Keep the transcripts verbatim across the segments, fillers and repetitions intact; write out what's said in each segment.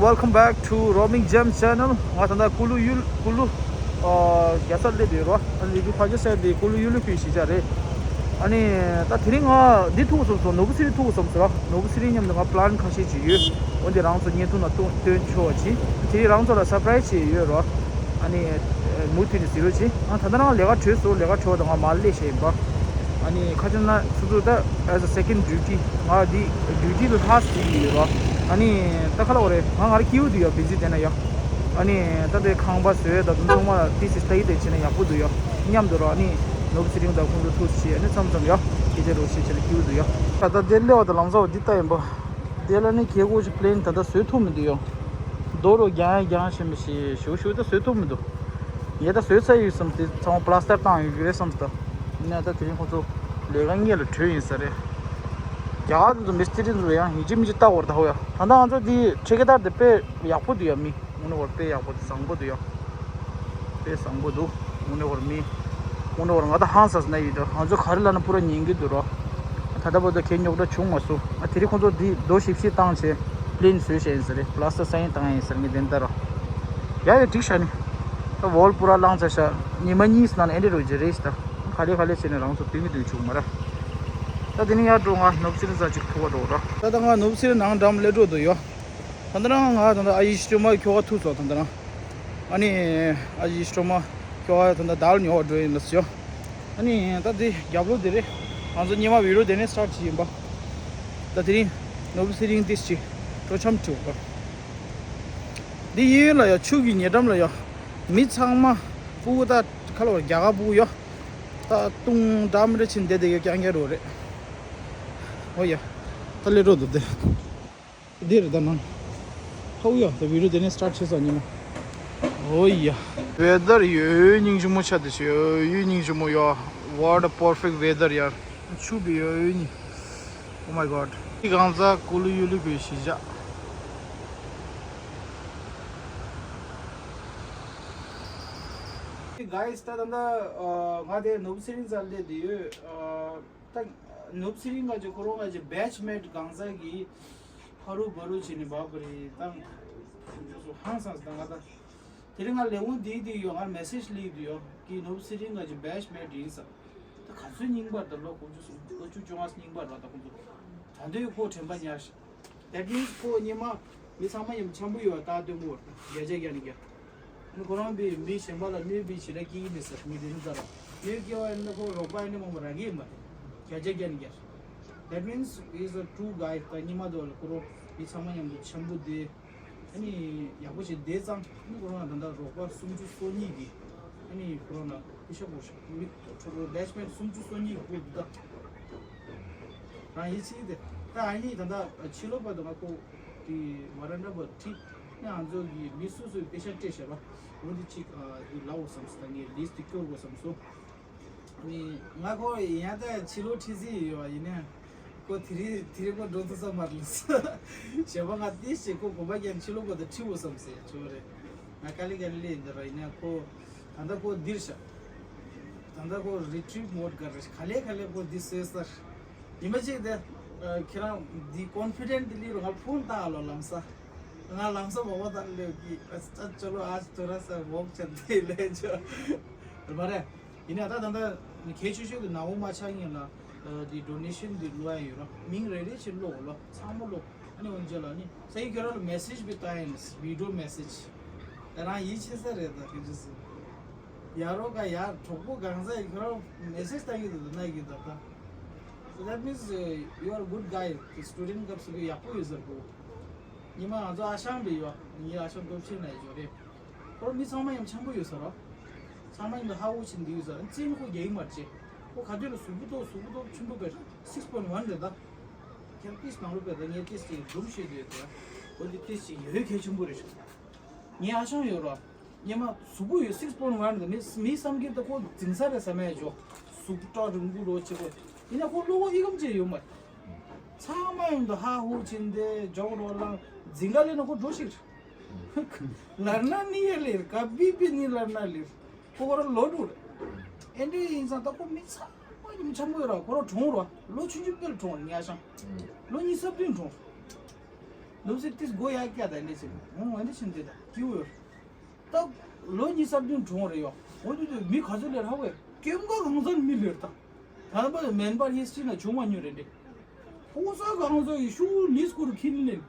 Welcome back to Roaming Gems channel. ང་ད་ལྟ་ཀུ་ལུ་ཡུལ་ཀུ་ལུ་ཨ་རྒྱལ་ས་སླེབས་ཡོད་རོ། ཨ་ནི་ལི་ཀུ་ཕ་ཇོ་ཟེར་དེ་ཀུ་ལུ་ཡུལ་ལུ་ཁུལ་གཞིས་ཆགས་རེད། ཨ་ནི་ད་དེ་རིང་ང་འདི་ཐུག་སོང་སོང་ནོ་བུ་སི་རིང་ཐུག་སོང་ཟེར་རོ། ནོ་བུ་སི་རིང་མཉམ་དུ་ང་པི་ལན་ཁ་ཤས་ཅིག་ཡོད། འོན་ཏེ་རང་ཚོ་བརྙན་ཐུང་ལ་སྟོན་སྟོན་ཆོག་པ་ཅིག་དེ་རིང་རང་ཚོ་ལ་སར་པ་རའི་སི་ཅིག་ཡོད་རོ། ཨ་ནི་མུ་མཐུད་ནས་གཟིགས་རོགས་གྱིས། ཨ་ད་ལྟ་རང་ལས་ཀ་གྲོལ་སོང་། ལས་ཀ་གྲོལ་བ་དང་ང་མར་སླེབས་བྱས་ཡིན་པ། ཨ་ནི་ཁ་ཆེ་ན་སོ་སོ་ད་as a second duty ང་འདི་ཌིའུ་ཊི་ལ་ལྷག་ཟིན་ཡོད་རོ། ཨ་ནི་ད་ཁ་ལ་འོ་རེད། ང་ང་རང་སྐྱིད་པོ་འདུག་ཡ། བི་ཛི་དེ་ན་ཡ། ཨ་ནི་ད་དེ་ཁང་པ་བཟོས་ད་དུང་ཚང་མ་ཏི་སི་ལྟ་ཡི་དེ་བྱས་ན་ཡག་པོ་འདུག་ཡ། མཉམ་དུ་རོ། ཨ་ནི་ནོ་བུ་སི་རིང་དང་ཁོང་ཚོ་ཐུག་བྱས་ཨ་ནི་མཚམས་མཚམས་ཡ་སྐད་ཆ་རོགས་བྱས་བྱས་ན་སྐྱིད་པོ་འདུག་ཡ། ད་ལྟ་དེ་སླེབས་པ་དང་ལམ་སང་འོ་འདི་ལྟ་ཡིན་པ། དེ་ལ་ནི་ཁེ་གོ་ཅིག་པི་ལེན་ད་ལྟ་བཟོས་ཐུབ་མི་འདུག་ཡ། རྡོ་རུ་རྒྱང་ཡ་རྒྱང་བཞིན་པ་ཞིག་ཞུ་ཞུ་ད་བཟོས་ཐུབ་མི་འདུག་ངས་ད་བཟོས་ཚར་ཡོད་བསམ་སྟེ་ཚང་མ་པི་ལ་སི་ཊར་བཏང་ཡོད་ཀྱི་རེད་བསམ་སྟེ། ཡིན་ན་ད་དེ་རིང་ཁོང་ཚོ་ལས་ཀ་དངོས་ལ་བྲོས་ཡིན་ས་རེད། རྒྱ་གར་དེ་ཚོ་མི་སི་ཏི་རི་ཚོ་ཡང་ཡིན་གཅིག་མིན་གཅིག་ལྟ་དགོས་རེད་ད། ཧོ་ཡ། ད་ལྟ་ང་ཚོ་འདི་ཁྲི་ཀེ་དར་དེ་དཔེ་ཡག་པོ་འདུག་ཡ། མི་དངོས་གནས་བར་དཔེ་ཡག་པོ་འདུག་བཟང་པོ་འདུག་ཡ། དཔེ་བཟང་པོ་འདུག་དངོས་གནས་བར་མི། དངོས་གནས་བར་ང་ད་ཧང་སངས་ན་ཡིན་འདུག་ང་ཚོ་ག་རེ་ལབ་ན་པུ་ར་ཉན་གྱི་འདུག་རོ། ད་ལྟ་བར་དུ་ཁྱེད་རྙོག་དྲ་བྱུང་མ་སོང་། ཨ་དེ་རིང་ཁོང་ཚོ་འདི་རྡོ་ཞིབ་ཞིབ་བཏང་བྱས་པི་ལེན་བཟོས་བྱས་ཡིན་ས་རེད། པི་ལ་སི་ཊར་སའིན་བཏང་ཡིན་ས་རེད། ངས་དེ་ལྟར་རོ། ཡ་ཡ་འགྲིག་ཤག་ནི། ད་ཝོལ་པུ་ར་བླངས་ཚར་ཤག་ཉི་མ་གཉིས་ནང་ཨེ་འདྲ་རོ་ཇེ་རེད་ཤག་ད་ག་ལེ་ག་ལེ་བྱས་ནས་རང་ཚོ་དུས་མི་དུས་བྱུང་མ་ར། ད་དེ་ནི་ཡར་འགྲོ། ང་ནོབ་སི་རི་ས་ཅིག་ཐུག་པ་འགྲོ་ར། ད་ད་ང་ནོབ་སི་རི་ནང་འགྲམ་སླེབས་འགྲོ་འདུག་ཡོ། ད་ད་རང་ང་ད་ད་ཨ་ཡི་ཤི་ཏོ་མ་ཁྱོ་ག་ཐུག་སོང་ད་ད་རང་། ཨ་ནི་ཨ་ཡི་ཤི་ཏོ་མ་ཁྱོ་ག་ད་ད་དལ་ཉོ་བ་འགྲོ་ཡིན་ལ་སོ། ཨ་ནི་ད་དེ་རྒྱབ་ལོགས་དེ་རེད། ང་ཚོ་སྙེ་མ་བི་རོ་དེ་ནས་སི་ཊར་ཊི་བྱེད་ཡིན་པ། ད་དེ་རིང་ནོབ་སི་རིང་ཏིས་ཅིག་སྤྲོ་འཆམ་བྱེད་པ། འདི་གཡས་གཡོན་ལ་ཡ་ཆུ་གི་ཉེ་འགྲམ་ལ་ཡ། མི་ཚང་མ་སྤུ་གུ་ད་ཁ་ལོ་རྒྱ་གར་སྤུ་གུ་ཡ། ད་ཏུང་འདྲ་མི་འདྲ་ཕྱིན་བསྡད་བསྡད་ཡ་རྐྱང་རྐྱང་རོ་རེད། ཨོ་ཡ། ད་སླེབས་འགྲོ་འདུག་སྟེ། འདི་རེད་ད་ནང་། ཧོ་ཡ་ད་བི་ཌིའོ་དེ་ནས་སི་ཊར་ཊི་བྱེད་ས་ཉི་མ། ཨོ་ཡ། ཝེ་དར་ཡོད་སྙིང་རྗེ་མོ་ཆགས་བསྡད་ཤག་ཡོད་སྙིང་རྗེ་མོ་ཡ། What a perfect weather ཡ། ཆུ་བི་ཡོད་ནི། Oh my god. འདི་གང་ཟག་ཀུ་ལུ་ཡུལ་ལུ་བའི་གཞིས་ཆགས། Guys ད་ད་ད་ང་དེ་ནུབ་སི་རིང་ས་སླེབས་བསྡད་ཡོད། ད་ནུབ་སི་རིང་ང་ཅི་ཁོ་རང་ང་ཅི་batchmate གང་ཟག་གི་ཕ་རུ་བ་རུ་བྱས་ནས་བབ་པ་རེད་ད། ཧང་སངས་ད་ང་ད། དེ་རིང་ང་ལས་ཁུངས་འདིའི་འདི་ཡོད། ང་མེ་སེཇ་སླེབས་འདུག་ཡོད་ཀི་ནོབ་སི་རིང་ང་ཅི་batchmate ཡིན་ས། ད་ག་ཚོད་རྙིང་པ་རེད་ད། ལོ་དགུ་བཅུ་སུམ་ལོ་བཅུ་བཅོ་ལྔ་རྙིང་པ་རེད་ད་ཁོང་ཚོ། ད་འདོད་ཁོ་དྲན་པ་ཉར་ཤག That means ཁོ་སྙེ་མ་མི་ཚང་མ་ཡང་འཆམ་པོ་ཡོད་ད་སྟོན་གོ་བར་ད་བརྒྱ་ཆ་བརྒྱ་ནས་བརྒྱ། ཨ་ནི་ཁོ་རང་པའི་མི་གཞན་པ་ལ་གནོད་པའི་བྱེད་ལ་སྐྱེ་གི་མེད་ཟེར། མི་དེ་རིང་ཙམ་ར་གནོད་སྐྱེལ་བ་ཡིན་ན་ཁོ་རོགས་པ་ཡིན་ན་མང་པོ་རག་གི་ཡིན་པ་རེད། བརྒྱ་ཆ་བརྒྱ་ནས་བརྒྱ། That means he's a true guy ད་སྙེ་མ་དོ་ལ་ཁོ་རང་མི་ཚང་མ་མཉམ་དུ་འཆམ་པོ་བསྡད། ཨ་ནི་ཡག་པོ་ཞིག་བསྡད་ཙང་ཨ་ནི་ཁོ་རང་ལ་ད་ལྟ་རོགས་པ་སུམ་ཅུ་སོ་གཉིས་ཀྱིས་ཨ་ནི་ཁོ་རང་ལ་ཕུ་ཤ་བོ་ཤ་མི་ཁྲོ་རོ་batchmate སུམ་ཅུ་སོ་གཉིས་ཀྱིས་ཕུ་འདུག་ད། རང་ཡིད་ཆེས་དེ་ད་ཨ་ནི་ད་ལྟ་ཕྱི་ལོགས་པ་དང་ང་ཁོ་དེ་ཝ་རན་ཌ་པ་ཁྲིད་ཨ་ང་ཚོ་གི་མི་སུ་སུའི་པེ་ཤ་སྤྲད་བཞག་པ་འོ་འདི་གཅིག་དེ་ལའོ་བསམ་སོང་། ད་ངས་ལིས་ཊི་སྐྱོར་དགོས་བསམ་སོང་། ནི་ང་ཁོ་ཡིན་ཡང་ད་ཕྱི་ལོགས་ཁྲིད་རྩིས་ཡོད་པ་ཡིན་ནའི། ཁོ་དེ་རིང་དེ་རིང་ཁོ་འགྲོ་ཐུབ་ས་མ་རེད་ལགས། གཞན་པ་ང་ཏིས་བྱས་ཁོ་དགོན་པ་རྒྱག་ནས་ཕྱི་ལོགས་པ་དང་ཁྲིད་འོ་བསམ་ཟེར་ཡ་ཆོ་རེད། ང་དཀའ་ལས་དཀའ་ལས་ཡིན་ད་ར་ཡིན་ནའི་ཁོ་ད་ལྟ་ཁོ་འདིར་ཤག་ད་ལྟ་ཁོ་རི་ཊི་རིཊ་མོཌ་ག་རེ་ག་ལེ་ག་ལེ་ཁོ་འདི་བཟོས་ཚར། ཉི་མ་གཅིག་དེ་ཁྱེད་རང་འདི་ཀོན་ཕི་ཌེན་ཊི་ལི་རུ་ང་ཕོན་བཏང་ཨ་ལོ་ལམ་སང་། ང་ལམ་སང་མོ་པ་དང་སླེབས་ཀྱི་ཨ་ཙ་ཅོ་ལོ་ཨ་ཙ་ཐོ་ར་ས་ཝོག་བྱས་ཏེ་ལས་ཆོ་རེད་མ་རེད། ཡིན་ནའི་ད་ད་ལྟ་གལ་ཆེ་ཤོས་དེ་ནག་པོ་མ་ཆགས་སྔོན་ལ་འདི་ཌོ་ནེ་ཤན་འདི་བླུག་ཡ་ཡོད་ར། མིང་རེ་རེ་བཞིན་བླུག་ལོ། ཚང་མ་བླུག་ཨ་ནི་འོན་ཅེ་ལ་ནི་ས་ཡི་ཁྱོད་རང་ལ་མེ་སེཇ་བི་ཏང་ཡིན། བི་ཌིའོ་མེ་སེཇ། ད་རང་ཡིད་ཆེས་ས་རེད་ད་དེ་འདྲ་ཟེར། ཡ་རོ་ག་ཡ་གྲོགས་པོ་གང་ཟག་ཡིན་ཁྱོད་རང་མེ་སེཇ་བཏང་གི་འདུག་ད་ན་གི་ད་ད། So that means you are a good guy. དེ་སི་ཊུ་ཌེན་ཊི་སྐབས་སུ་གི་ཡག་པོ་ཡོད་ཟེར་གོ། ཉི་མ་ང་ཚོ་ཨ་ཞང་བི་ཡོད། ངའི་ཨ་ཞང་སྟོབས་ཆེན་ན་ཡོད་རེད། ཁོ་རང་མི་ཚང་མ་ཡང་འཆམ་པོ་ཡོད་ས་རོ། ཚང་མ་ཡང་ཧ་གོ་ཕྱིན་འདི་ཡོད་ས་ར། རྩིས་ནི་ཁོ་རྒྱག་གི་མ་རེད་ཅེ། ཁོ་ག་དུས་ལ་གཟུགས་པོ་ཏོག་གཟུགས་པོ་ཏོག་ཆུན་པོ་བས་six point one རེད་ད། ཁྱེད་ཏིས་ནང་ལོ་བས་ད་ངས་ཏིས་ཅིག་སྒྲུང་བཤད་དུས་ད། འོ་འདི་ཏིས་ཅིག་ཡོད་གལ་ཆེན་པོ་རེད། ངའི་ཨ་ཞང་ཡོད་རོ། ཉི་མ་གཟུགས་པོ་ཡོད་six point one རེད། མི་མི་བསམ་གྱི་ད་ཁོ་འཛིང་ས་རེད་ས་མེད་ཅོ། གཟུགས་པོ་ཏོག་རིང་པོ་རོ་ཆེ་པོ། ཡིན་ན་ཁོ་བློ་ཁོག་ཨི་གམ་ཅེ་ཡོད་མ་རེད། ཚང་མ་ཡོང་དུ་ཧ་ཧུ་ཕྱིན་ཏེ་ཇོག་རོ་ལང་འཛིང་ག་ལེ་ན་ཁོ་འགྲོ་ཞིག་རེད། ལར་ན་ནི་ཡ་ལེར་ཀ་བི་བི་ནི་ལར་ན་ལེར། ཁོ་ཁོ་ར་ལོ་དྲུག་རེད། ཨེ་འདྲ་ཡིན་ཙང་ད་ཁོ་མི་ཚང་མ་ཉིམ་འཆམ་པོ་ཡོད་ར། ཁོ་ར་གྲོངས་ར། ལོ་ཆུང་ཆུང་དཔེ་ལ་གྲོངས་ར། ཉ་ཤང་ལོ་ཉི་ཤུ་རྩ་བདུན་གྲོངས། ནུབ་སི་ཏིས་སྒོ་ཡག་ཀྱ་ད་འདི་ཟེར། ཧོང་འདི་ཕྱིན་འདི་ད་ཀྱི་ཡོད། ད་ལོ་གཉིས་གསར་བདུན་གྲོངས་རེ་ཡོད། འོ་དུ་དུ་མི་ག་ཚོད་ལེར་ཧ་བས་ཀེམ་ག་གང་ཚང་མི་ལེར་ད། ད་ལྟ་བར་མེན་པར་ཧིས་ཊི་ན་བྱུང་མ་མྱོང་རེད་འདི། ཕོ་གསར་གང་ཚོ་ཡི་ཤུ་ལིས་ཀུར་ཁྱིན་ལེན།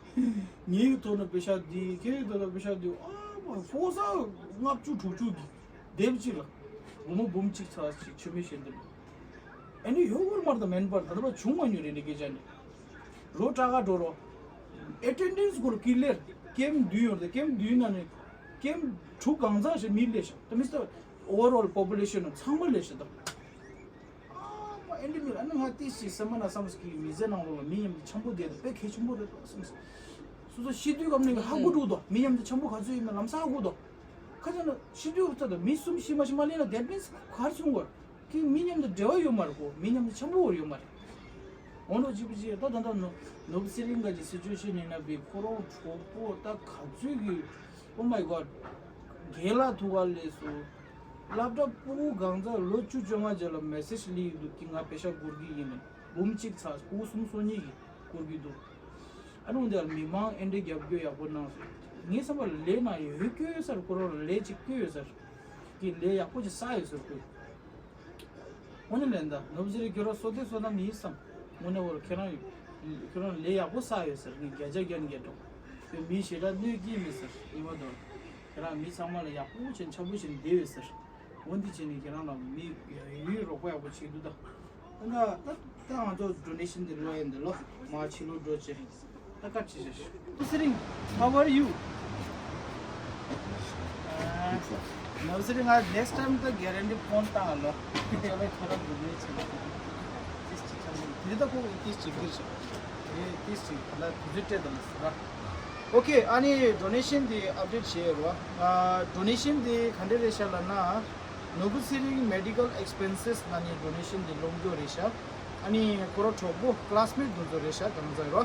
ངའི་ཐོག་ན་པེ་ཤ་འདི་ཁྱེད་ཐོག་ན་པེ་ཤ་འདི་ཨ་མ་ཕོ་གསར་ལྔ་བཅུ་དྲུག་ཅུ་གི་དེབ་ཅིག་ལ་སྒོར་མོ་འབུམ་གཅིག་ཚ་ཅིག་ཆུ་མེ་ཤེས་འདི། ཨ་ནི་ཡོད་སྐོར་མར་དང་མེན་པར་ད་ལྟ་བར་བྱུང་མ་མྱོང་རེད་འདི་སྐད་ཆ་འདི། རོ་ཀྲ་ག་འགྲོ་རོ། ཨེ་ཊེན་ཌེན་སི་སྐོར་ཀི་ལེར་ཀེམ་བདུན་ཡོད་རེད། ཀེམ་བདུན་ན་ནི་ཀེམ་དྲུག་གང་ཚང་ཞིག་མི་ལེ་ཤ་ད་མི་སྟ་ཨོ་ཝར་ཨོལ་པོ་པུ་ལེ་ཤན་ཚང་མ་ལེ་ཤ་ད། ཨ་མ་ཨེ་འདྲ་མི་ཨ་ནི་ང་ཏི་སི་སེ་མ་ན་སམ་སི་ཀི་མི་ཚེ་ནང་ལོགས་ལ་མི་ཉམ་དུ་འཆམ་པོ་བསྡད་དུ་དཔེ་གལ་ཆེན་པོ་རེད་དོ་སམ་སི། སོ་སོ་ཤི་དུས་སྐབས་ནས་ཧ་གོ་འགྲོ་དོ། མི་ཉམ་དུ་འཆམ་པོ་ག་ཚོད་ཡིན་མིན་ལམ་སང་ཧ་གོ་དོ། ཁ་ཅིག་ན་ཤི་དུས་སྐབས་ཚ་དོ་མི་གསུམ་ཤི་མ་ཤི་མ་ལེན་ན་that means གར་སོང་གོ། ཁྱེད་མི་མཉམ་དུ་འབྲེལ་བ་ཡོད་མ་རེད་གོ། མི་མཉམ་དུ་འཆམ་པོ་བོར་ཡོད་མ་རེད། འོ་འདྲ་གཅིག་པུ་གཅིག་ད་ད་ད་ནོ་ནོབ་སི་རིང་ག་གི་སི་ཅུ་ཨེ་ཤན་ཡིན་ན་བི་ཁོ་རང་གྲོགས་པོ་ད་ག་ཚོད་ཀྱི། Oh my god། རྒན་ལགས་ཐུག་ག་ལས་སོ། སློབ་གྲྭ་ཕྲུ་གུ་གང་ཚ་ལོ་བཅུ་བཅོ་ལྔ་རྗེས་ལ་མེ་སེ་ཇི་ལིག་འདུག་གི་ང་པེ་ཤ་སྒུར་གི་ཡིན་ནམ། འབུམ་གཅིག་ཚ་ཕྲུ་གུ་གསུམ་སོ་གཉིས་ཀྱི་སྒུར་གི་འདུག་ཨ་ནུ་འདི་ལ་མི་མང་ཨེ་འདྲའི་རྒྱབ་སྐྱོར་ཡག་པོ་གནང་སོང་། ངའི་བསམ་པ་ལ་ལས་ན་ཡོད་སྐྱོ་ཡོད་སར་ཁོ་རང་ལ་ལས་ཅིག་སྐྱོ་ཡོད་སར། གི་ལས་ཡག་པོ་ཅིག་བསགས་ཡོད་ཟེར་དགོས། དངོས་གནས་ལན་ད་ནོབ་ཟེར་ཁྱོད་རང་བསོད་བདེ་བསོད་ནམས་ཡིན་བསམ། དངོས་གནས་འོར་ཁྱོད་རང་ཁྱོད་རང་ལས་ཡག་པོ་བསགས་ཡོད་ཟེར་ངས་བརྒྱ་ཆ་བརྒྱ་ནས་བརྒྱ་སྒྲོག་དེ་མི་ཞེ་དྲག་གནོད་ཀྱིན་མེད་ཟེར་ཉི་མ་དོར། ཁྱོད་རང་མི་ཚང་མ་ལ་ཡག་པོ་བྱས་འཆམ་པོ་བྱས་ནས་བསྡད་ཡོད་ཟེར། འོ་འདི་བྱས་ནས་ཁྱོད་རང་ལ་མི་ཡོད་ཡོད་རོགས་པ་ཡག་པོ་བྱེད་འདུག་ད། ད་ད་ད་ང་ཚོ་ཌོ་ནེ་ཤན་འདི་ལོ་ཡིན་འདི་ལོ་མ་ཕྱི་ལོ་འགྲོ་ཆེ། ད་ཀ་ཅི་ཞིག་ཏུ་སི་རིང་། How are you? ནམ་སི་རིང་ང་next time ད་གྷེ་རན་ཊི་ཕོན་བཏང་ལོ། ཅོ་ལེ་ཁོ་ར་འདུག་ནས་ཆེ་ལ། ཏིས་ཅིག་ཆ་མོ་དེ་ད་ཁོ་ཏིས་ཅིག་གིར་ཤག་ཨེ་ཏིས་ཅིག་ད་ལ་དུས་ཚོད་སྤྲད་དང་ཟེར་ར། Okay ཨ་ནི་ཌོ་ནེ་ཤན་དེ་ཨབ་ཌེཊ་བྱས་རོ། ཌོ་ནེ་ཤན་དེ་ག་འདྲ་རེད་ཤག་ལབ་ན། ནོར་བུ་ཚེ་རིང་མེ་ཌི་ཀལ་ཨེགས་པེན་སེས་ནང་ནས་ཌོ་ནེ་ཤན་དེ་སློང་རྒྱུ་རེད་ཤག་ཨ་ནི་ཁོ་རང་གྲོགས་པོ་ཀི་ལ་སི་མེ་ཊི་དེ་ཚོ་རེད་ཤག་གང་ཚང་རོ།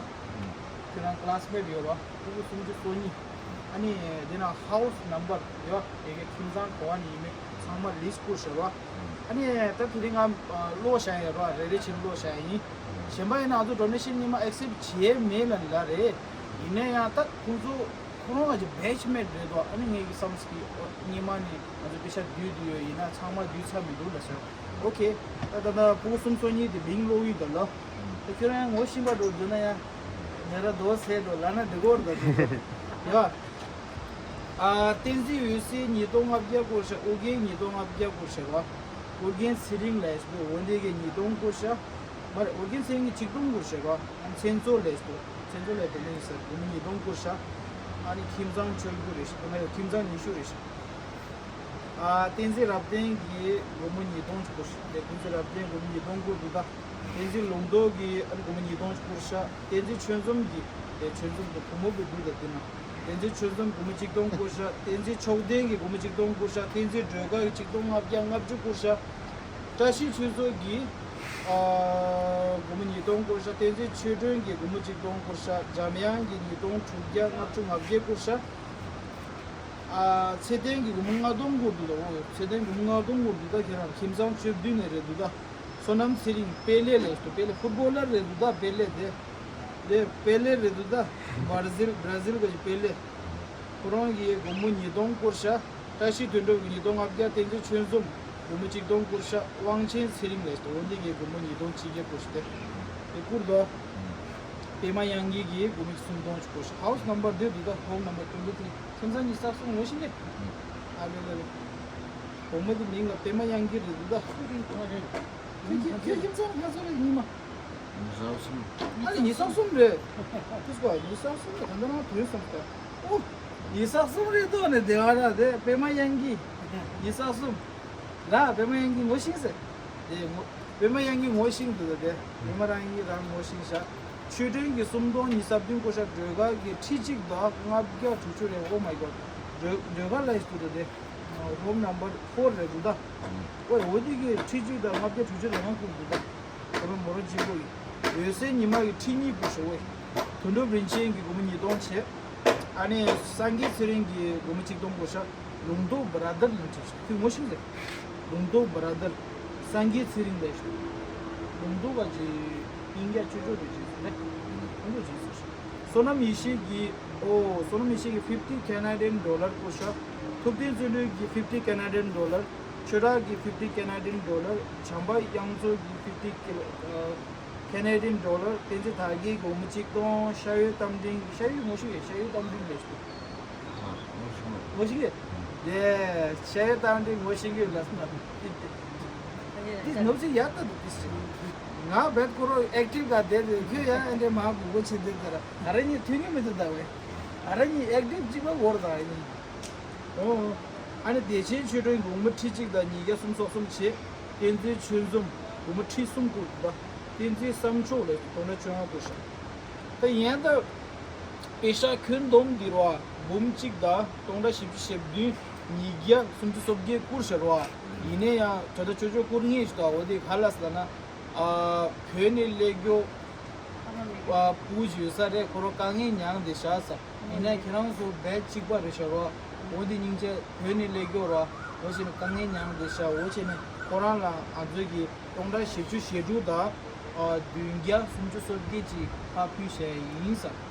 ཁྱོད་རང་ཀི་ལ་སི་མེ་ཊི་ཡོད་རོ། ཕྲུ་གུ་སུམ་ཅུ་སོ་གཉིས། ཨ་ནི་དེ་ན་ཧའུ་སི་ནམ་བར་ཡོད་དེ་གའི་ཁྱིམ་ཚང་ག་བ་ནས་ཡིན་མིན་ཚང་མ་ལིས་ཊི་བསྐུར་ཤག་རོ། ཨ་ནི་ད་དེ་རིང་ང་ཀློག་བཞག་ཡོད་རོ། རེ་རེ་བྱས་ཀློག་བཞག་ཡིན། གཞན་པ་ཡིན་ན་ང་ཚོ་ཌོ་ནེ་ཤན་སྔོན་མ་ཨེག་སེབ་བྱས་མེད་ལབ་ལ་རེད། ཡིན་ན་ཡང་ད་ཁོང་ཚོ་ཁོ་རང་ང་ཚོ་བེ་ཆི་མེཊ་རེད་དོ། ཨ་ནི་ངའི་བསམ་སྐྱིད་སྔོན་མ་ནས་ང་ཚོ་པེ་ཤ་བསྡུས་བསྡུས་ཡོད་ཡིན་ན་ཚང་མ་བསྡུས་ཚར་མི་འདུག་ལ་ཟེར། ཨོ་ཁེ། ད་ད་ད་ཕྲུ་གུ་སུམ་ཚོ་གཉིས་དེ་མིང་ཀློག་ཡིན་ད་ལོ། ད་ཁྱོད་རང་ཡང་ངོ་ཤེས་པ་འགྲོ་འདུག་ན་ཡང་ཉེ་ར་རྡོ་ཟེར་འགྲོ་ལབ་ན་འགྲིག་གོ་ར་ད་འགྲིག་གོ། ཡ། ཨ། བསྟན་འཛིན་འོད་ཟེར་ཉིས་སྟོང་ལྔ་བརྒྱ་བསྐུར་ཤག་ཨོ་རྒྱན་ཉིས་སྟོང་ལྔ་བརྒྱ་བསྐུར་ཤག་ར། ཨོ་རྒྱན་ཚེ་རིང་ལས་འདུག་འོ་འདི་གའི་ཉིས་སྟོང་བསྐུར་ཤག་མ་རེད། ཨོ་རྒྱན་ཚེ་རིང་གི་ཆིག་སྟོང་བསྐུར་ཤག་ར། ཨ་མཚན་མཚོ་ལས་འདུག་མཚན་མཚོ་ལས་དེ་ནས་ཟེར་སྒོར་མོ་ཉིས་སྟོང་བསྐུར་ཤག་ཨ་ནི་ཁྱིམ་ཚང་བཅུ་དགུ་རེད་ཤག་དེ་ནས་ཁྱིམ་ཚང་ཉི་ཤུ་རེད་ཤག་ཨ། བསྟན་འཛིན་རབ་བརྟན་གྱིས་སྒོར་མོ་ཉིས་སྟོང་བསྐུར་ཤག་དེ་བསྟན་འཛིན་རབ་བརྟན་སྒོར་མོ་ཉིས་སྟོང་བསྐུར་འདུག་ད། བསྟན་འཛིན་ལུང་རྟོགས་ཀྱིས་ཨ་ནི་སྒོར་མོ་ཉིས་སྟོང་བསྐུར་ཤག་བསྟན་འཛིན་ཆོས་འཛོམས་ཀྱིས་དེ་ཆོས་འཛོམས་དེ་བུ་མོ་བུ་འདུག་ད་དེ་ན། བསྟན་འཛིན་ཆོས་འཛོམས་སྒོར་མོ་གཅིག་སྟོང་བསྐུར་ཤག་བསྟན་འཛིན་མཆོག་ལྡན་གྱིས་སྒོར་མོ་གཅིག་སྟོང་བསྐུར་ཤག་བསྟན་འཛིན་སྒྲོལ་དཀར་གྱིས་གཅིག་སྟོང་ལྔ་བརྒྱ་ལྔ་བཅུ་བསྐུར་ཤག་བཀྲ་ཤིས་ཆོས་ཚོགས་ཀྱིས་ཨ། སྒོར་མོ་ཉིས་སྟོང་བསྐུར་ཤག་བསྟན་འཛིན་ཆོས་སྒྲོན་གྱིས་སྒོར་མོ་གཅིག་སྟོང་བསྐུར་ཤག་འཇམ་དབྱངས་ཀྱིས་ཉིས་སྟོང་དྲུག་བརྒྱ་ལྔ་བཅུ་ང་བརྒྱད་བསྐུར་ཤག་ཨ། ཚེ་བརྟན་གྱིས་སྒོར་མོ་ལྔ་སྟོང་བསྐུར་འདུག་ད། འོ་ཚེ་བརྟན་སྒོར་མོ་ལྔ་སྟོང་བསྐུར་འདུག་ད། ཁྱེད་རང་ཁྱིམ་ཚང་བཅུ་བདུན་ནས་རེད་འདུག་ད། བསོད་ནམས་ཚེ་རིང་པེ་ལེ་ལས་འདུག་པེ་ལེ་ཕུཊ་བྷོ་ལར་རེད་འདུག་ད། པེ་ལེ་དེ། དེ་པེ་ལེ་རེད་འདུག་ད། བར་ཛིལ་བར་ཛིལ་གྱི་པེ་ལེ། ཁོ་རང་གིས་སྒོར་མོ་ཉིས་སྟོང་བསྐུར་ཤག་བཀྲ་ཤིས་དོན་གྲུབ་ཀྱིས་ཉིས་སྟོང་ལྔ་བརྒྱ། བསྟན་འཛིན་ཆོས་འཛོམས་སྒོར་མོ་གཅིག་སྟོང་བསྐུར་ཤག་དབང་ཆེན་ཚེ་རིང་ལས་འདུག་འོ་འདི་གིས་སྒོར་མོ་ཉིས་སྟོང་ཆིག་བརྒྱ་བསྐུར་ཤག་དེ་བསྐུར་འདུག་པད་མ་དབྱངས་སྐྱིད་ཀྱིས་སྒོར་མོ་སུམ་སྟོང་བསྐུར་ཤག་ཧའུ་སི་ནམ་བར་དེ་འདུག་ད། ཧོམ་ནམ་བར་ཊུ་ཝེན་ཊི་ཐི་རི། ཁྱིམ་ཚང་ཉི་ཤུ་རྩ་གསུམ་ངོ་ཤེས་ནས། ཨ་ལེ་ལེ་ལེ། བུ་མོ་དེ་མིང་ལ་པད་མ་དབྱངས་སྐྱིད་རེད་འདུག་ད། ཁྱོད་ཁྱོད་ཁྱོད་ཁྱིམ་ཚང་ང་ཚོ་རེད་ཉི་མ། ཉི་ཤུ་རྩ་གསུམ། ཨ་ལེ་ཉི་ཤུ་རྩ་གསུམ་རེད། ཁྱོད་ཀ་ཉི་ཤུ་རྩ་གསུམ་རེད། ད་ལྟ་རང་དོན་བསམ་ད། ཨོ། ཉི་ཤུ་རྩ་གསུམ་རེད་འདུག་ནས་དེ་བ་ར་དེ་པད་མ་དབྱངས་སྐྱིད། ཉི་ཤུ་རྩ་གསུམ། ར་པད་མ་དབྱངས་སྐྱིད་ངོ་ཤེས་ཟེར། དེ་ངོ་། པད་མ་དབྱངས་སྐྱིད་ངོ་ཤེས་འདུག་ད་དེ། པད་མ་རང་གིས་རང་ངོ་ཤེས་ཤག་ཆོས་སྒྲོན་གྱིས་སུམ་སྟོང་ཉི་ཤུ་རྩ་བདུན་བསྐུར་ཤག་སྒྲོལ་དཀར་གྱིས་ཁྲི་གཅིག་དང་ལྔ་བརྒྱ་དྲུག་ཅུ་རེད། Oh my god། སྒྲོལ་སྒྲོལ་དཀར་ལ་ཡིས་འདུག་ད་དེ། ཧོམ་ནམ་བར་ཕོར་རེད་འདུག་ད། ཨོ་འོ་དེ་གིས་ཁྲི་གཅིག་དང་ལྔ་བརྒྱ་དྲུག་ཅུ་རེ་ལྔ་བསྐུར་འདུག་ད། ཁོ་རང་མོ་རང་གཅིག་པོ་ཡིན། འོད་ཟེར་ཉི་མ་གིས་ཁྲི་གཉིས་བསྐུར་ཤག་ཨོ། དོན་གྲུབ་རིན་ཆེན་གྱིས་སྒོར་མོ་ཉིས་སྟོང་བྱས། ཨ་ནི་སངས་རྒྱས་ཚེ་རིང་གིས་སྒོར་མོ་གཅིག་སྟོང་བསྐུར་ཤག་ལུང་རྟོགས་བྷ་ར་དར་ལབ་བྲིས་ཤག་ཁོས་ངོ་ཤེས་ཟེར། ལུང་རྟོགས་བྷ་ར་དར། སངས་རྒྱས་ཚེ་རིང་ལབ་ཤག་ལུང་རྟོགས་པ་ཅིག་སྙིང་རྗེ་ཆོས་ཕྱོགས་དེ་བྲིས་ཟེར་ནས། ཁོང་ཚོ་བྲིས་ཟེར་ཤག་བསོད་ནམས་ཡེ་ཤེས་ཀྱིས། ཨོ། བསོད་ནམས་ཡེ་ཤེས་ཀྱིས་fifty Canadian dollar བསྐུར་ཤག་ཐུབ་བསྟན་བརྩོན་འགྲུས་ཀྱིས་fifty Canadian dollar། ཆོས་གྲགས་ཀྱིས་fifty Canadian dollar། བྱམས་པ་དབྱངས་མཚོ་གིས་fifty Canadian dollar། བསྟན་འཛིན་དར་རྒྱས་ཀྱིས་སྒོར་མོ་གཅིག་སྟོང་། ཤ་ཡོད་རྟ་མགྲིན། ཤ་ཡོད་ངོ་ཤེས་ཀྱི། ཤ་ཡོད་རྟ་མགྲིན་ལས་ཤོག་ངོ་ཤེས་ཀྱི། དེ་ཤ་ཡོད་རྟ་མགྲིན་ངོ་ཤེས་ཀྱི་ལ་སོང་ན། དེ་ནོར་ཅིག་ཡག་ཏུ་འདུག་དེ་ཞིག་ང་བེད་ཁོ་རོ་ཨེག་ཊིབ་ག་དེ་དེ་ཁྱོད་ཡང་ཨེ་འདྲེ་མ་གུག་གོ་ཆེ་དེ་དེ་ར། ང་རང་གཉིས་མཐུན་གྱི་མི་འདུག་ད་བས། ང་རང་གཉིས་ཨེག་ཊིབ་གཅིག་པ་འོར་ད་ཨེ་ནི། ཨོ། ཨ་ནི་བདེ་ཆེན་ཆོས་སྒྲོན་སྒོར་མོ་ཁྲི་གཅིག་དང་ཉིས་བརྒྱ་སུམ་ཅུ་སོ་གསུམ་བྱས། བསྟན་འཛིན་ཆོས་འཛོམས་སྒོར་མོ་ཁྲི་གསུམ་བསྐུར་འདུག་བསྟན་འཛིན་བསམ་མཆོག་ལ་སྟོང་ཕྲག་བཅོ་ལྔ་བསྐུར་ཤག་ད་ཡན་ད་པེ་ཤ་ཁྱོན་བསྡོམས་འདི་རོ། འབུམ་གཅིག་དང་སྟོང་ཕྲག་བཞི་བཅུ་ཞེ་བདུན། ཉིས་བརྒྱ་སུམ་ཅུ་སོ་བརྒྱད་བསྐུར་ཤག་རོ། ཡིན་ནའི་ཡང་ད་ལྟ་ཅོ་ཅོ་བསྐུར་ངེས་ཤིག་ད་འོ་དེ་ག་ལ་ཟེར་ན། ཨ། བོད་ནས་སླེབས་རྒྱུ། ཨ། ཕྲུ་གུ་ཡོད་ས་རེད། ཁོ་རང་དཀའ་ངལ་མྱངས་བསྡད་ཤག་ས། ཡིན་ནའི་ཁྱེད་རང་ཚོ་བེད་གཅིག་པ་རེད་ཤག་རོ། འོ་དེ་སྙིང་རྗེ། བོད་ནས་སླེབས་རྒྱུ་རོ། འོ་བྱས་ནས་དཀའ་ངལ་མྱངས་བསྡད་ཤག་འོ་བྱས་ནས་ཁོ་རང་ལ་ང་ཚོས་ཀྱི་སྟོང་ཕྲག་བཞི་བཅུ་ཞེ་དྲུག་དང་། ཨ། བདུན་བརྒྱ་སུམ་ཅུ་སོ་བརྒྱད་ཅིག་ཕར་ཕུལ་བཞག་ཡིན་ས་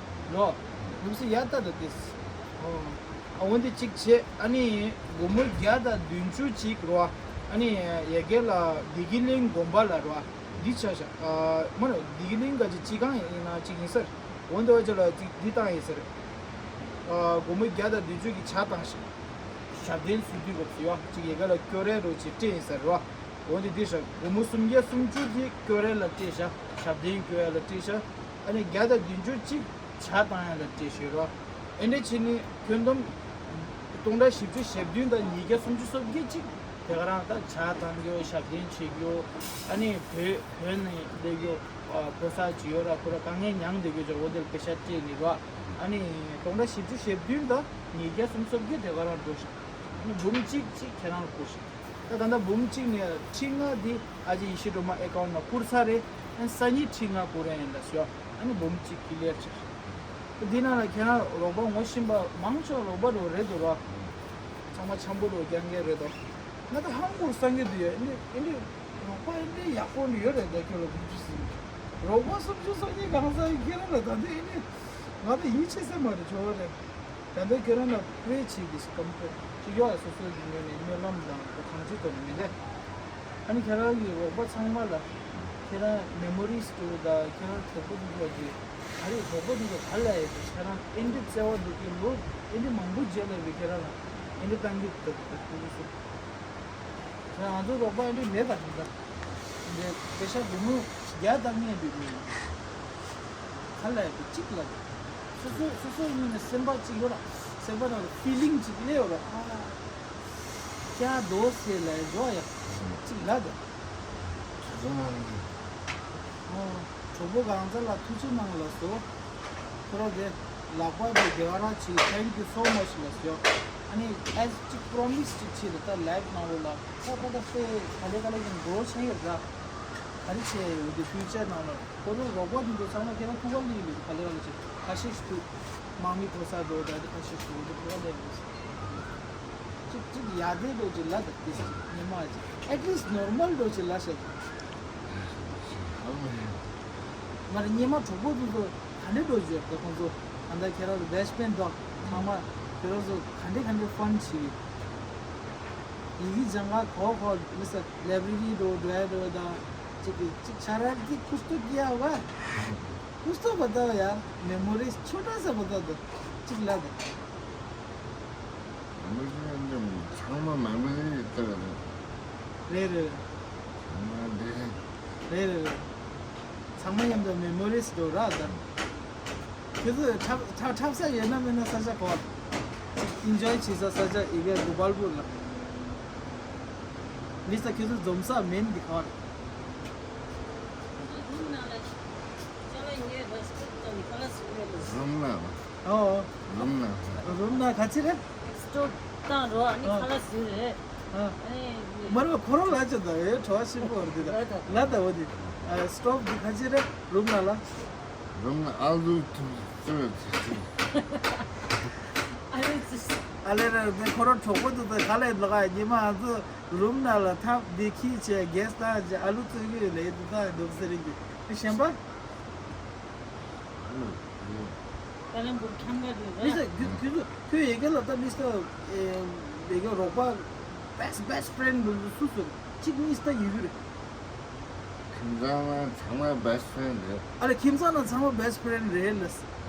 ལོ། ནུབ་སི་ཡ་ཏ་ད་ཏིས། ཨོ། ཨ། འོན་ཏེ་གཅིག་བྱས། ཨ་ནི་སྒོར་མོ་བརྒྱ་དང་བདུན་ཅུ་ཅིག་རོ། ཨ་ནི་ཡ་གི་ལ་བདེ་སྐྱིད་གླིང་དགོན་པ་ལ་རོ། འདི་ཆ་བཞག་ཨ། མ་རེད། བདེ་སྐྱིད་གླིང་ག་ཅིག་སྤྱི་ཁང་ཡིན་ན་ཅིག་ཡིན་ས་རེད། འོན་ཏེ་བ་ཅིག་ལ་ཅིག་འདི་བཏང་ཡིན་ས་རེད། ཨ། སྒོར་མོ་བརྒྱ་དང་བདུན་ཅུ་གི་ཇ་བཏང་ཞིག་ཞབས་བརྟན་ཚུལ་དུས་སྐབས་སུ་ཡོད་ཅིག་ཡ་གི་ལ་སྐྱོར་རས་རོ་ཅིག་སྤྲད་ཡིན་ས་རེད་རོ། འོ་དེ་དེ་ཤག་སྒོར་མོ་སུམ་བརྒྱ་སུམ་ཅུ་དེ་སྐྱོར་རས་ལ་སྤྲད་ཤག་ཞབས་བརྟན་སྐྱོར་ཡ་ལ་སྤྲད་ཤག་ཨ་ནི་བརྒྱ་དང་བདུན་ཅུ་གཅིག་ཇ་བཏང་ཡ་ལ་སྤྲད་ཤག་རོ། ཨེ་འདྲ་བྱས་ནས་ཁྱོན་བསྡོམས་སྟོང་ཕྲག་བཞི་བཅུ་ཞེ་བདུན་དང་ཉིས་བརྒྱ་སུམ་ཅུ་སོ་བརྒྱད་ཅིག་དེ་ག་རང་ད་ཇ་བཏང་རྒྱུ། ཞབས་བརྟན་བྱེད་རྒྱུ། ཨ་ནི་བོད་བོད་ནས་སླེབས་རྒྱུ། ཨ། ཕོ་གསར་ཅིག་ཡོད་ར། ཁོ་ར་དཀའ་ངལ་མྱངས་བསྡད་རྒྱུ་ཅིག་འོ་དེ་ལ་པེ་ཤ་སྤྲད་ནི་རོ། ཨ་ནི་སྟོང་ཕྲག་བཞི་བཅུ་ཞེ་བདུན་དང་ཉིས་བརྒྱ་སུམ་ཅུ་སོ་བརྒྱད་དེ་ག་རང་འགྲོ་ཤག་ཨ་ནི་འབུམ་གཅིག་ཅིག་ཁྱེད་རང་ལ་བསྐུར་ཤག་ད་ད་ལྟ་འབུམ་གཅིག་ནས་ཁྲི་ལྔ་འདི་ཨ་ཅེ་ཡེ་ཤེས་སྒྲོལ་མ་ཨེ་ཀའུན་ཊི་ནང་བསྐུར་ཚར་རེད། ཨ་ནི་སང་ཉིན་ཁྲི་ལྔ་བསྐུར་ཡ་ཡིན་ལབ་ཤག་ཨ་ནི་འབུམ་གཅིག་ཀི་ལི་ཡར་ཆགས་ཤག་འདི་ནང་ལ་ཁྱེད་རང་རོགས་པ་ངོ་ཤེས་པ་མང་ཆེ་བ་རོགས་པ་རོ་རེད་འདུག་རོ། ཚང་མ་འཆམ་པོ་རོ་རྒྱག་མཁན་རེད་དོ། ང་ད་ཧང་གོ་རུ་སང་གི་འདུག་ཡ། ཨ་ནི་ཨ་ནི་རོགས་པ་ཨ་ནི་ཡག་པོ་ནི་ཡོད་རེད་ད། ཁྱོད་ལ་སུམ་ཅུ་སོ་གཉིས། རོགས་པ་སུམ་ཅུ་སོ་གཉིས་གང་ཟག་ཡིན་ཁྱེད་རང་ལ་ད་འདི་ཨ་ནི་ང་ད་ཡིད་ཆེས་ས་མ་རེད། ཇོ་བོ་རེད། ད་ལྟ་ཁྱེད་རང་ལ་པེ་ཆེ་གི་སྐམ་པོ་ཅིག་ཡོད་ཨ། སོ་སོ་ཡིན་ངོས་ནས་སྨོན་ལམ་དང་གང་ཅི་དོ་ནི་མི་འདྲ། ཨ་ནི་ཁྱེད་རང་གི་རོགས་པ་ཚང་མ་ལ་ཁྱེད་རང་མེ་མོ་རིས་འདུག་ད། ཁྱེད་རང་གྲོགས་པོ་འདུག་ག་གི་ག་རེ་གྲོགས་པོ་འདུག་ག་ག་ལ་ཡོད་དེ། ཁྱེད་རང་ཨེ་འདྲ་བརྩེ་བ་འདུག་གི་ལོ་ཨེ་འདྲ་མང་པོ་རྗེས་ལ་བི་ཁྱེད་རང་ལ་ཨེ་འདྲ་བཏང་གི་འདུག་ད་ཐུགས་སུ། ང་ཚོ་རོགས་པ་འདི་མེད་པ་དེ་འདྲ། འདི་པེ་ཤ་སྒོར་མོ་བརྒྱ་བཏང་མཁན་འདི་མེད། ག་ལ་ཡོད་གཅིག་ལ། སོ་སོ་སོ་སོ་ཡིན་ན་སེམས་པ་གཅིག་ཡོད་ར། སེམས་པ་ནང་ལ་ཕི་ལིང་གཅིག་སླེབས་ཡོད་ར། ཨ། ཀྱ་རྡོ་སེ་ལ་འགྲོ་ཡ་གཅིག་ལ་དེ། ཨོ། གྲོགས་པོ་གང་ཚ་ལ་ཐུགས་རྗེ་གནང་ལ་སོ། ཁོ་ར་དེ་ལག་པ་དེ་དེ་ག་ར་ཅིག thank you so much ལ་སོ། ཨ་ནི་as ཅིག་པྲོ་མི་སི་ཅིག་བྱེད་དེ། ད་ལའིབ་ནང་ལོགས་ལ་ད་ད་ད་ཕེ་ག་ལེ་ག་ལེ་ཡིན་འགྲོ་ཆེན་ཡོད་ར། ག་རེ་བྱས་ཡོད་དེ་ཕིའུ་ཅར་ནང་ལ་ཁོ་ར་རོགས་པ་དེ་ཚོ་ཚང་མ་ཁྱེད་རང་ཐུགས་ཁ་ལི་ལི་ག་ལེ་ག་ལེ་བྱེད་ཁ་ཤས་ཤིག་ཐུག་དམག་མི་ཐོ་ས་འགྲོ་ད་དེ་ཁ་ཤས་ཤིག་ཐུག་དེ་ཐུགས་ཁ་ལི་ལི། ཅིག་ཅིག་ཡ་དེ་འགྲོ་ཅིག་ལ་ད་ཏིས་ཉི་མ་ཅིག at least normal འགྲོ་ཅིག་ལ་ཤ་ཅིག་མར་ཉི་མ་གྲོགས་པོ་དེ་ཚོ་ག་འདྲ་འགྲོ་ཅིག་ད་ཁོང་ཚོ་ད་ལྟ་ཁྱེད་རང་ཚོ་བེ་སི་ཊི་ཕེན་དང་ཚང་མ་ཁྱེད་རང་ཚོ་ག་འདྲ་ག་འདྲ་ཕན་བྱེད་ཡི་གེ་སྦྱང་ག་གོ་གོ་མི་ས་ལའི་བྷ་རེ་རི་འགྲོ་འགྲོ་ཡ་འགྲོ་ད་ཅིག་གི་ཅིག་ཆ་ར་གི་ཁུ་སྟོད་ཀྱི་ཡ་བ་ཁུ་སྟོད་པ་ད་ཡ་མེ་མོ་རིས་ཆོ་འདྲ་ས་པ་ད་ད་ཅིག་ལ་ད། མི་ཚང་མ་མ་མི་ལྟར་རེད། རེད་རེད། ཚང་མ་འདི། རེད་རེད་རེད། ཚང་མ་མཉམ་དུ་མེ་མོ་རིས་འགྲོ་ར་ད། ཁྱོད་ཚོ་འཁྲབ་འཁྲབ་འཁྲབ་ས་ཡོད་ན་མེད་ན་ས་ཆ་གོ་ཨིན་ཇོའི་བྱེད་ས་ས་ཆ་ཡི་གེ་གོ་པལ་པུར་ལ། ལི་ས་ཁྱོད་ཚོ་འཛོམས་ས་མེད་འདི་གོ་རུམ་ན། ཨོ། རུམ་ན། རུམ་ན་ག་ཅི་རེད། སི་ཊོབ་བཏང་རོགས་ཨ་ནི་ཨ་ཁ་ལག་ཟོས་རེད། ཨ། ཨ་ནི། མ་རེད་པ་ཁོ་རང་ལ་ཅི་ད་ཨེ་བྲོ་བ་ཞིམ་པོ་རེད་ད། ལ་ད། ལ་ད་འོ་དེ། ཨ། སི་ཊོབ་དེ་ག་ཅི་རེད་རུམ་ན་ལ། རུམ་ན་ཨ་ལུ་ཐུག་ཐུག་ཐུག་ཨ་ལེ་ཙི། ཨ་ལེ་རེད་དེ་ཁོ་རང་གྲོགས་པོ་འདུག་ད་ག་ལེ་ལོག་ཨ་ཉི་མ་ཨ་ཚོ་རུམ་ན་ལ་ཐབ་དེ་ཁྱི་བྱས་གེ་སི་ད་ཨ་ལུ་ཙི་གི་ལེ་དུ་ད་འདུག་ཟེར་གི་ཤན་པ། ཨ་ལུ། ད་ལན་བུར་ཁྱམས་ག་དུས་མི་ཟེར་རྒྱུ་དུས་སུ་ཁོས་ཡི་གེ་ལ་ད་མི་ཟེར་ཡི་གེ་རོགས་པ་best best friend འདུག་སུ་སུ་གཅིག་གཉིས་ད་ཡོད་རེད། ཁྱིམ་ཚང་ནང་ཚང་མ་best friend རེད། ཨ་རེ་ཁྱིམ་ཚང་ནང་ཚང་མ་best friend རེད་ལ།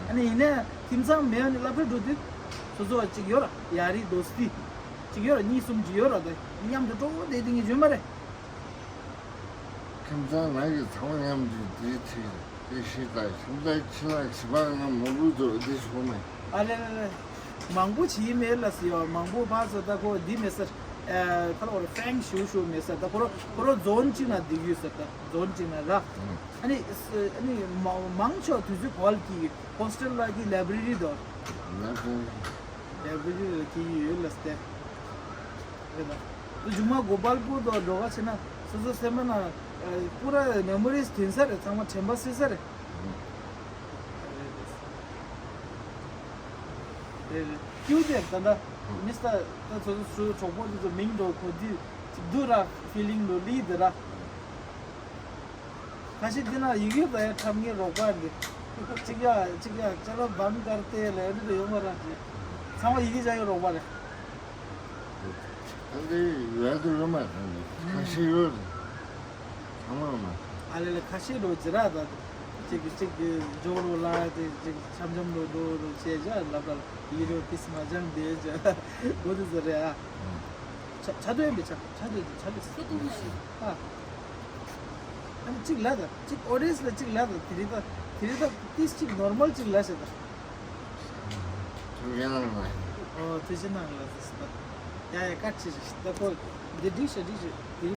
ཨ་ནི་ཡིན་ནའི་ཁྱིམ་ཚང་མེད་ནི་སློབ་གྲྭ་འགྲོ་དུས་སོ་སོ་གཅིག་ཡོད་ར་ཡ་རི་དོ་སྟི་གཅིག་ཡོད་ར་གཉིས་གསུམ་གཅིག་ཡོད་ར་ད་མཉམ་དུ་སྤྲོ་བོ་བསྡད་དེ་ངས་བརྗོད་མ་རེད། ཁྱིམ་ཚང་ནང་གི་ཚང་མ་མཉམ་དུ་འདིའི་ཁྲིད་དེ་ཤི་ད་ཁྱིམ་ཚང་ཕྱི་ནང་བྱིས་པ་ང་མང་པོ་འདུག་འདི་ཞུ་མེད། ཨ་ལེ་ལེ་ལེ། མང་པོ་བྱིས་མེད་ལ་ཟེར་བ་མང་པོ་ཕར་ཚུར་ད་ཁོ་འདི་མེད་ཟེར། ཨ་ཁ་ལོ་རེ་ཧྥེང་ཞུ་ཞུ་མེད་ཟེར་ད་ཁོ་རོ་ཁོ་རོ་zone་གཅིག་ན་འདི་ཡོད་ཟེར་ད་zone་གཅིག་ན་ར། ཨ་ནི་ཨ་ནི་མང་ཆོག་དུས་ཚོད་གོ་ལ་གི་hostel་ལ་གི་library་དོ། library་ལ་གི་ཡོད་ལ་སྟེ། རེད་ད། དུ་ཇུ་མ་གོ་པལ་པུར་དུ་འགྲོ་ག་ཕྱིན་ན་སོ་སོ་སེམས་པ་ན་པུ་ར་memories་ཐོན་ས་རེད། ཚང་མ་དྲན་པ་སོས་ས་རེད། རེད་རེད། ཀྱུ་དེ་ད་ད་མི་ས་ད་སོ་སོ་གྲོགས་པོ་དེ་ཚོ་མིང་འགྲོ་གོ་དུས་ཅིག་དུ་ར་feeling་འགྲོ་ལི་དེ་ར། ཁ་ཤས་འདི་ན་ཡི་གེ་ད་ཡ་འཁྲབ་མཁན་རོགས་པ་འདི། གཅིག་ཡ་གཅིག་ཡ་ཅ་ལག་བམ་དཀར་ཏེ་ལ་འདི་ད་ཡོང་བ་ར་ཅི། ཚང་མ་ཡི་གེ་བྱ་ཡོད་རོགས་པ་རེད། ཨ་འདི་ཡོད་དུ་ཡོད་མ་རེད་ནི་ཁ་ཤས་ཡོད་རེད། ཚང་མ་མ། ཨ་ལེ་ལེ་ཁ་ཤས་འགྲོ་ཅི་ར་ད། གཅིག་གིས་གཅིག་གིས་འཇོག་རོགས་ལ་དེ་གཅིག་འཆམ་འཆམ་རོགས་འགྲོ་རོགས་བྱས་བྱ་ལབ་ད་ལ་ཡི་རོ་ཏིས་མ་སྦྱང་བསྡད་བྱ་གོ་དུ་ཟེར་རེད་ཨ། ཆ་ཆ་དོན་མི་ཆ་ཆ་དོན་ཆ་དོན་ཨ། ཨ་ནི་གཅིག་ལ་དང་གཅིག་audience་ལ་གཅིག་ལ་དང་དེ་རིང་ད་དེ་རིང་ད་ཏིས་གཅིག་normal་གཅིག་ལ་ཞེ་ད། ཐུགས་རྗེ་གནང་ལ། ཨོ་ཐུགས་རྗེ་གནང་ལ་ཟེར་ད། ཡ་ཡ་བཀའ་ཆེ་ཞེ་ད་ཁོ་འདི་འགྲིག་ཤ་འགྲིག་ཤ་དེ་